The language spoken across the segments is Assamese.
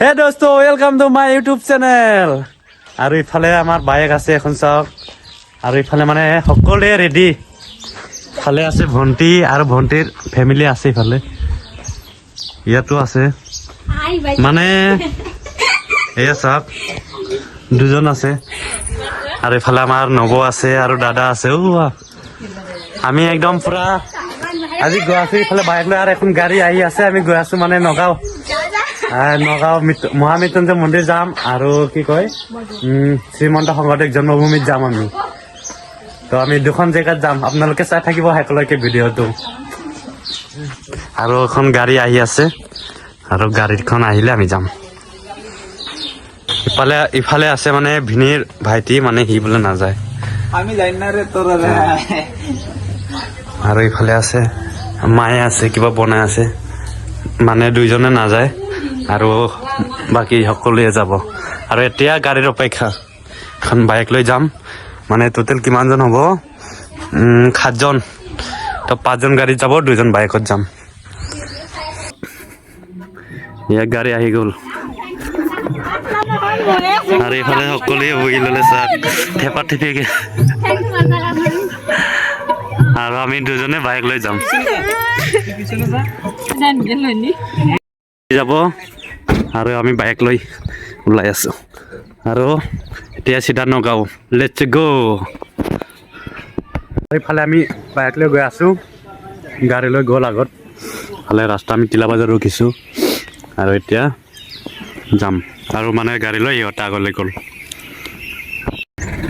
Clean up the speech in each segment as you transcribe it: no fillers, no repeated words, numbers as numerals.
হে দোস্ত, welcome to my YouTube channel. আৰু ইফালে আমাৰ বাইক আছে এখন, চাওক। আৰু ইফালে মানে সকলোৱে ৰেডি। ইফালে আছে ভণ্টি আৰু ভণ্টিৰ ফেমিলি আছে, ইফালে ইয়াতো আছে। মানে এয়া চাওক, দুজন আছে। আৰু ইফালে আমাৰ নবৌ আছে আৰু দাদা আছে। ও, আমি একদম পুৰা আজি গৈ আছো ইফালে বাইক লৈ আৰু এখন গাড়ী আহি আছে। আমি গৈ আছো মানে নগাঁও, নগাঁও মহামৃত্যুঞ্জয় মন্দিৰ যাম আৰু কি কয়, শ্ৰীমন্ত শংকৰদেৱ জন্মভূমিত যাম আমি। তো আমি দুখন জেগাত যাম, আপোনালোকে চাই থাকিব শেষলৈকে ভিডিঅ'টো। আৰু এখন গাড়ী আহি আছে আৰু গাড়ীখন আহিলে আমি যাম। ইফালে ইফালে আছে মানে ভিনীৰ ভাইটি, মানে সি বোলে নাযায়। আমি যাই না ৰে, তোৰা। আৰু ইফালে আছে মায়ে আছে, কিবা বনাই আছে। মানে দুইজনে নাযায় আৰু বাকী সকলোৱে যাব। আৰু এতিয়া গাড়ীৰ অপেক্ষা, এখন বাইক লৈ যাম। মানে টোটেল কিমানজন হ'ব? সাতজন। তো পাঁচজন গাড়ীত যাব, দুজন বাইকত যাম। ইয়াত গাড়ী আহি গ'ল। আৰু এইফালে সকলোৱে বহি ল'লে, চাওক, থেপা থেপিকে। আৰু আমি দুজনে বাইক লৈ যাম যাব। আৰু আমি বাইক লৈ ওলাই আছো আৰু এতিয়া চিধা নগাঁও, let's go. এইফালে আমি বাইক লৈ গৈ আছো, গাড়ী লৈ গ'ল আগত। ফালে ৰাস্তা আমি টিলা বজাৰ ৰখিছোঁ আৰু এতিয়া যাম। আৰু মানে গাড়ী লৈ ইহঁতে আগলৈ গ'ল।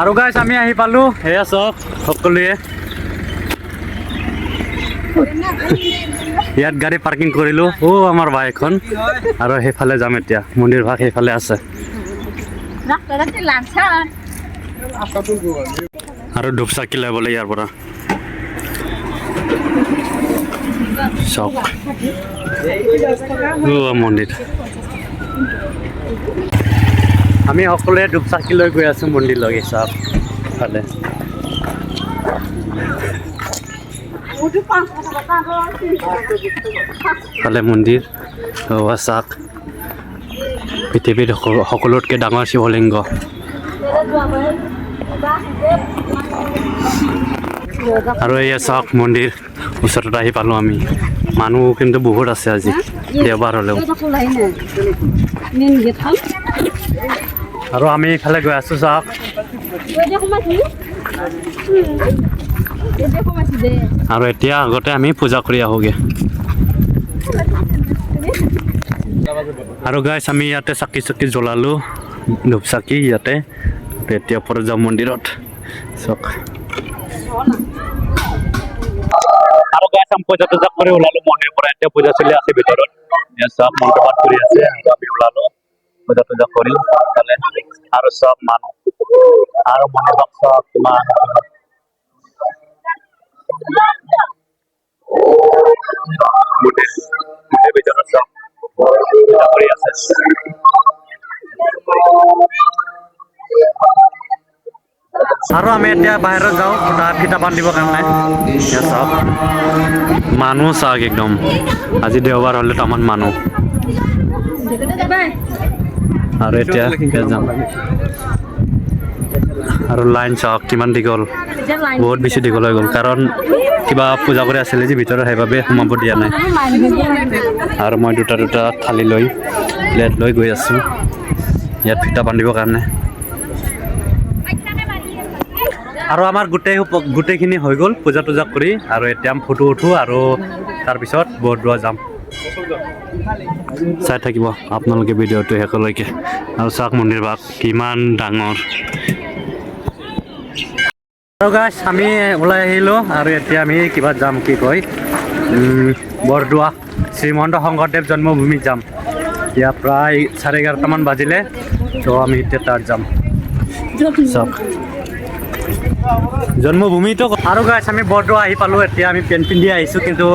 আৰু গাইছ, আমি আহি পালোঁ। সেয়া চাওক, সকলোৱে ইয়াত গাড়ী পাৰ্কিং কৰিলোঁ। অ', আমাৰ বাইকখন। আৰু সেইফালে যাম এতিয়া, মন্দিৰ ভাগ সেইফালে আছে। আৰু ধূপ চাকি ল'বলৈ ইয়াৰ পৰা চাওক। অ' মন্দিৰ, আমি সকলোৱে ধূপ চাকি লৈ গৈ আছো মন্দিৰলৈকে। চাওক ফালে। ফালে মন্দিৰ। অ' চাওক, পৃথিৱীৰ সকলোতকৈ ডাঙৰ শিৱলিংগ। আৰু এয়া চাওক, মন্দিৰ ওচৰত আহি পালোঁ আমি। মানুহ কিন্তু বহুত আছে আজি, দেওবাৰ হ'লেও। আৰু আমি ইফালে গৈ আছো, চাওক। আৰু এতিয়া আগতে আমি পূজা কৰি আহোঁগৈ। আৰু গাইছ, আমি ইয়াতে চাকি চাকি জ্বলালোঁ, ধূপ চাকি ইয়াতে। এতিয়া ওপৰত যাওঁ মন্দিৰত, চাওক। আৰু গাইছ, আমি পূজা টুজা কৰি ওলালো মন্দিৰৰ পৰা। এতিয়া পূজা চলি আছে ভিতৰত। ইয়াত চব মন্ত্ৰ পাঠ কৰি আছে আৰু আমি ওলালো পূজা টুজা কৰি ফালে। আৰু চব মানুহ আৰু মন্দিৰ চব কিমান গোটেই গোটেই ভিতৰত চব পূজা কৰি আছে। আৰু আমি এতিয়া বাহিৰত যাওঁ তাত ফিটা বান্ধিবৰ কাৰণে। ইয়াত চাওক, মানুহ চাওক একদম। আজি দেওবাৰ হ'লে তামান মানুহ। আৰু এতিয়া ইয়াত যাম। আৰু লাইন চাওক কিমান দীঘল, বহুত বেছি দীঘল হৈ গ'ল, কাৰণ কিবা পূজা কৰি আছিলে যে ভিতৰত, সেইবাবে সোমাব দিয়া নাই। আৰু মই দুটা দুটা থালি লৈ, প্লেট লৈ গৈ আছোঁ ইয়াত ফিটা বান্ধিবৰ কাৰণে। আৰু আমাৰ গোটেইখিনি হৈ গ'ল পূজা টুজা কৰি। আৰু এতিয়া আমি ফটো উঠোঁ আৰু তাৰপিছত বৰদোৱা যাম। চাই থাকিব আপোনালোকে ভিডিঅ'টো শেষলৈকে। আৰু চাওক, মন্দিৰ ভাগ কিমান ডাঙৰ। আৰু গাইছ, আমি ওলাই আহিলোঁ আৰু এতিয়া আমি কিবা যাম, কি কয়, বৰদোৱা শ্ৰীমন্ত শংকৰদেৱ জন্মভূমিত যাম। এতিয়া প্ৰায় 11:30মান বাজিলে, তো আমি এতিয়া তাত যাম। চাওক জন্মভূমিটো। আৰু গাইছ, আমি বৰদোৱা আহি পালোঁ। এতিয়া আমি পেণ্ট পিন্ধি আহিছোঁ, কিন্তু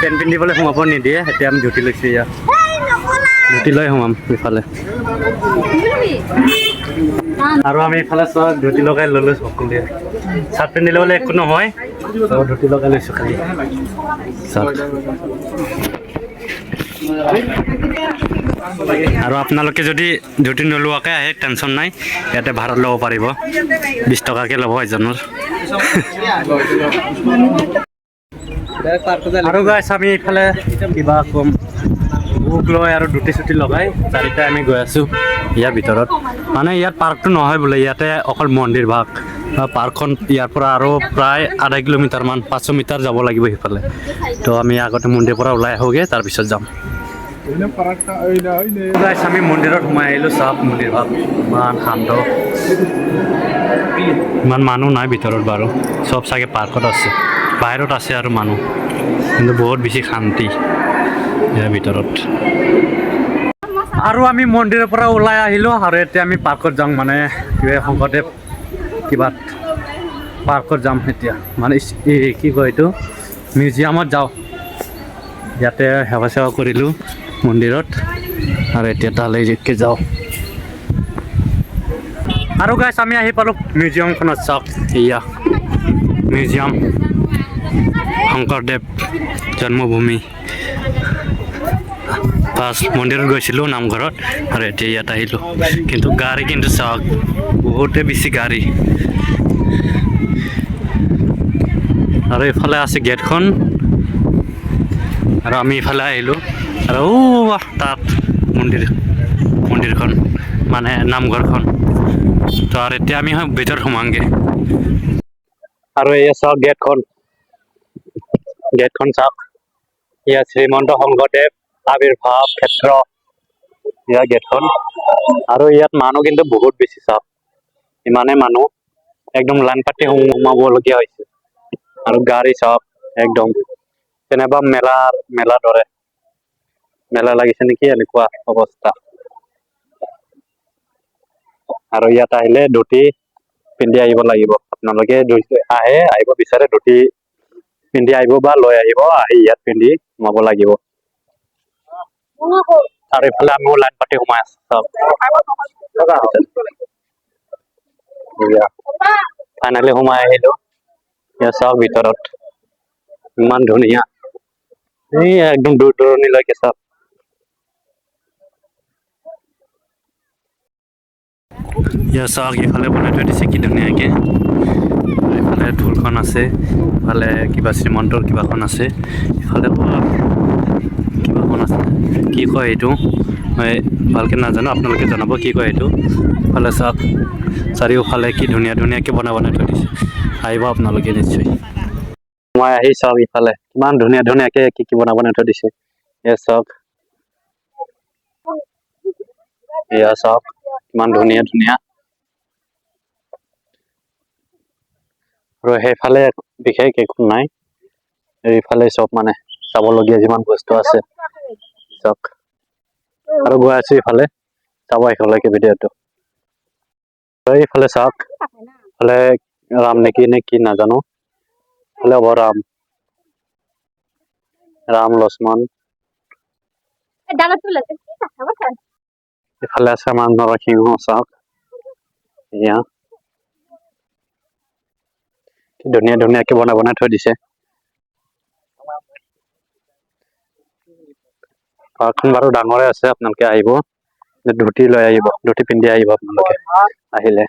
পেণ্ট পিন্ধিবলৈ সোমাব নিদিয়ে। এতিয়া আমি ধুতি লৈছোঁ, ইয়াত ধুতি লৈ সোমাম ইফালে। আৰু আমি ইফালে চব ধুতি লগাই ল'লোঁ সকলোৱে। চাৰ্ট পিন্ধি ল'বলৈ একো নহয়, তো ধুতি লগাই লৈছোঁ খালি। চাওক। আৰু আপোনালোকে যদি ধুতি নোলোৱাকৈ আহে, টেনশ্যন নাই, ইয়াতে ভাড়াত ল'ব পাৰিব। 20 টকাকৈ ল'ব এজনৰ। আৰু গাইছ, আমি এইফালে কিবা কম বুক লৈ আৰু ধুতি চুতি লগাই চাৰিটা আমি গৈ আছোঁ ইয়াৰ ভিতৰত। মানে ইয়াত পাৰ্কটো নহয় বোলে, ইয়াতে অকল মন্দিৰ ভাগ। পাৰ্কখন ইয়াৰ পৰা আৰু প্ৰায় আধা কিলোমিটাৰমান, 500 মিটাৰ যাব লাগিব সিফালে। তো আমি আগতে মন্দিৰৰ পৰা ওলাই আহোঁগৈ, তাৰপিছত যাম। গাইছ, আমি মন্দিৰত সোমাই আহিলোঁ। চাওক, মন্দিৰ ভাগ ইমান শান্ত, ইমান মানুহ নাই ভিতৰত বাৰু। চব চাগে পাৰ্কত আছে, বাহিৰত আছে আৰু মানুহ, কিন্তু বহুত বেছি শান্তি ইয়াৰ ভিতৰত। আৰু আমি মন্দিৰৰ পৰা ওলাই আহিলোঁ আৰু এতিয়া আমি পাৰ্কত যাওঁ, মানে কিবা শংকৰদেৱ কিবাত পাৰ্কত যাম এতিয়া। মানে এই কি কয় এইটো, মিউজিয়ামত যাওঁ। ইয়াতে সেৱা চেৱা কৰিলোঁ মন্দিৰত আৰু এতিয়া তালৈকে যাওঁ। আৰু গাইছ, আমি আহি পালোঁ মিউজিয়ামখনত। চাওক, এয়া মিউজিয়াম, শংকৰদেৱ জন্মভূমি। ফাৰ্ষ্ট মন্দিৰত গৈছিলোঁ, নামঘৰত, আৰু এতিয়া ইয়াত আহিলোঁ। কিন্তু গাড়ী কিন্তু চাওক, বহুতে বেছি গাড়ী। আৰু এইফালে আছে গেটখন আৰু আমি ইফালে আহিলোঁ। আৰু ঔ তাত মন্দিৰ, মন্দিৰখন মানে নামঘৰখন। তো আৰু এতিয়া আমি ভিতৰত সোমামগৈ। আৰু এয়া চাওক গেটখন, গেটখন চাওক। ইয়াত শ্ৰীমন্ত শংকৰদেৱ আৱিৰ্ভাৱ ক্ষেত্ৰ, ইয়াৰ গেটখন। আৰু ইয়াত মানুহ কিন্তু বহুত বেছি। চাওক, ইমানে মানুহ, একদম লাইন পাতি সোমাবলগীয়া হৈছে। আৰু গাড়ী চাওক, একদম তেনেকুৱা মেলাৰ মেলা দৰে, মেলা লাগিছে নেকি এনেকুৱা অৱস্থা। আৰু ইয়াত আহিলে ধুতি পিন্ধি আহিব লাগিব। আপোনালোকে যদি আহে, আহিব বিচাৰে, ধুতি পিন্ধি আহিব বা লৈ আহিব, আহি ইয়াত পিন্ধি সোমাব লাগিব। আৰু এইফালে আমিও লাইন পাতি সোমাই আছো। চাওক, ফাইনেলি সোমাই আহিলো। ইয়াত চাওক, ভিতৰত ইমান ধুনীয়া, এই একদম দূৰ দূৰণিলৈকে চাওক। ইয়াত চাওক, এইফালে বনাই থৈ দিছে কি ধুনীয়াকে। এইফালে ঢোলখন আছে, ইফালে কিবা শ্ৰীমন্তৰ কিবাখন আছে, ইফালে কিবাখন আছে। কি কয় এইটো মই ভালকে নাজানো, আপোনালোকে জনাব কি কয় এইটো। ইফালে চাওক, চাৰিওফালে কি ধুনীয়া ধুনীয়াকে বনাই বনাই থৈ দিছে। আহিব আপোনালোকে নিশ্চয়। মই আহি চাওক, ইফালে কিমান ধুনীয়া ধুনীয়াকে কি কি বনাই বনাই থৈ দিছে। এয়া চাওক, এয়া চাওক, কিমান ধুনীয়া ধুনীয়া। আৰু সেইফালে বিশেষ একো নাই, এইফালে চব মানে চাবলগীয়া যিমান বস্তু আছে চাওক। আৰু গৈ আছো ইফালে, চাব শেষলৈকে ভিডিঅ'টো। এইফালে চাওক, ইফালে ৰাম নেকি নে কি নাজানো। ইফালে হ'ব ৰাম, ৰাম লক্ষ্মণ। ইফালে আছে আমাৰ নৰসিংহ। চাওক, এয়া কি ধুনীয়া ধুনীয়াকে বনাই বনাই থৈ দিছে। পাৰ্কখন বাৰু ডাঙৰে আছে, আপোনালোকে আহিব, ধুতি লৈ আহিব, ধুতি পিন্ধি আহিব আপোনালোকে আহিলে।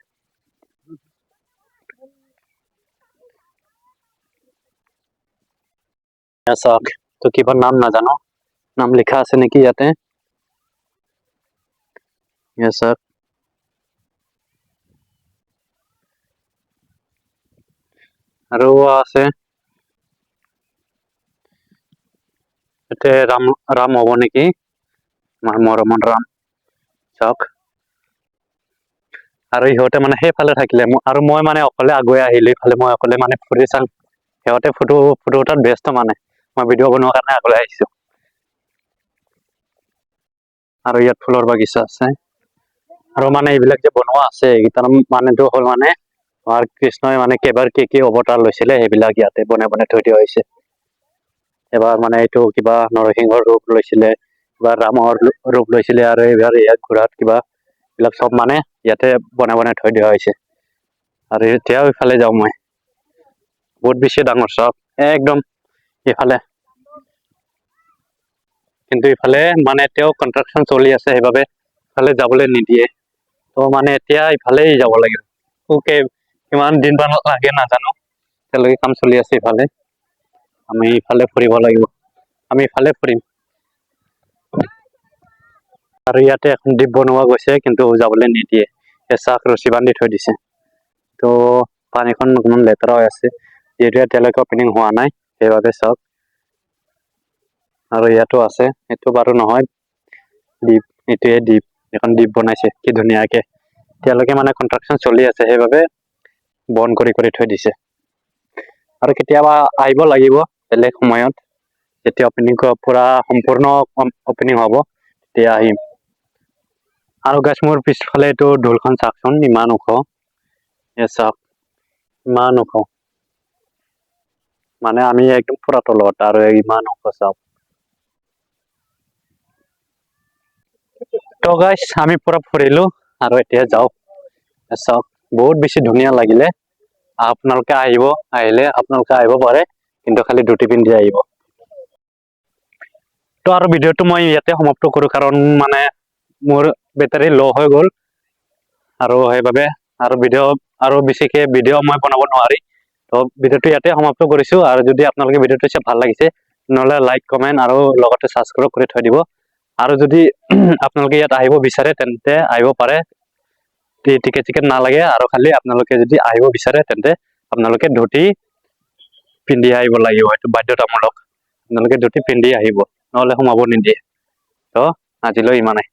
এয়া চাওক, তো কিবা নাম নাজানো, নাম লিখা আছে নেকি ইয়াতে। এয়া চাওক, আৰু আছে ইয়াতে ৰাম, ৰাম হ'ব নেকি, আমাৰ মৰমৰ ৰাম। চাওক, আৰু ইহঁতে মানে সেইফালে থাকিলে আৰু মই মানে অকলে আগুৱাই আহিলো ইফালে। মই অকলে মানে ফুৰি চাম, সিহঁতে ফটো ফটো উঠাত ব্যস্ত। মানে মই ভিডিঅ' বনোৱাৰ কাৰণে আগলৈ আহিছো। আৰু ইয়াত ফুলৰ বাগিচা আছে। আৰু মানে এইবিলাক যে বনোৱা আছে, এইকেইটাৰ মানেটো হ'ল মানে আমাৰ কৃষ্ণই মানে কেইবাৰ কি কি অৱতাৰ লৈছিলে, সেইবিলাক ইয়াতে বনাই বনাই থৈ দিয়া হৈছে। এবাৰ মানে এইটো কিবা নৰসিংহৰ ৰূপ লৈছিলে, কিবা ৰামৰ ৰূপ লৈছিলে, আৰু এইবাৰ ইয়াত ঘোঁৰাত কিবা, এইবিলাক চব মানে ইয়াতে বনাই বনাই থৈ দিয়া হৈছে। আৰু এতিয়াও ইফালে যাওঁ মই। বহুত বেছি ডাঙৰ চব, একদম ইফালে। কিন্তু ইফালে মানে এতিয়াও কনষ্ট্ৰাকশ্যন চলি আছে, সেইবাবে ইফালে যাবলৈ নিদিয়ে। তো মানে এতিয়া ইফালেই যাব লাগিব। অ'কে, কিমান দিন মান লাগে নাজানো, এতিয়ালৈকে কাম চলি আছে ইফালে। আমি ইফালে ফুৰিব লাগিব, আমি ইফালে ফুৰিম। আৰু ইয়াতে এখন দ্বীপ বনোৱা গৈছে, কিন্তু যাবলৈ নিদিয়ে। চাক ৰছী বান্ধি থৈ দিছে। তো পানীখন অকণমান লেতেৰা হৈ আছে, যিহেতু এতিয়ালৈকে অপেনিং হোৱা নাই, সেইবাবে। চাওক, আৰু ইয়াতো আছে। এইটো বাৰু নহয় দ্বীপ, এইটোৱে দ্বীপ। এখন দ্বীপ বনাইছে কি ধুনীয়াকে। এতিয়ালৈকে মানে কনষ্ট্ৰাকশ্যন চলি আছে, সেইবাবে বন্ধ কৰি কৰি থৈ দিছে। আৰু কেতিয়াবা আহিব লাগিব বেলেগ সময়ত, যেতিয়া অপেনিং পুৰা সম্পূৰ্ণ অপেনিং হ'ব, তেতিয়া আহিম। আৰু গাইছ, মোৰ পিছফালে এইটো ঢোলখন চাওকচোন, ইমান ওখ। এ চাওক, ইমান ওখ। মানে আমি একদম পুৰা তলত আৰু ইমান ওখ, চাওক। তো গাইছ, আমি পুৰা ফুৰিলো আৰু এতিয়া যাওঁ। চাওক, বহুত বেছি ধুনীয়া লাগিলে। আপোনালোকে আহিব, আহিলে আপোনালোকে আহিব পাৰে, কিন্তু খালি ধুতি পিন্ধি আহিব। তো আৰু ভিডিঅ'টো মই ইয়াতে সমাপ্ত কৰোঁ, কাৰণ মানে মোৰ বেটাৰী ল' হৈ গ'ল আৰু সেইবাবে আৰু ভিডিঅ' আৰু বেছিকে ভিডিঅ' মই বনাব নোৱাৰি। তো ভিডিঅ'টো ইয়াতে সমাপ্ত কৰিছোঁ। আৰু যদি আপোনালোকে ভিডিঅ'টো চাই ভাল লাগিছে, নহ'লে লাইক, কমেণ্ট আৰু লগতে ছাবস্ক্ৰাইব কৰি থৈ দিব। আৰু যদি আপোনালোকে ইয়াত আহিব বিচাৰে, তেন্তে আহিব পাৰে। টিকেট চিকেট নালাগে। আৰু খালি আপোনালোকে যদি আহিব বিচাৰে, তেন্তে আপোনালোকে ধুতি পিন্ধি আহিব লাগিব। সেইটো বাধ্যতামূলক। আপোনালোকে ধুতি পিন্ধি আহিব, নহ'লে সোমাব নিদিয়ে। তো আজিলৈ ইমানেই।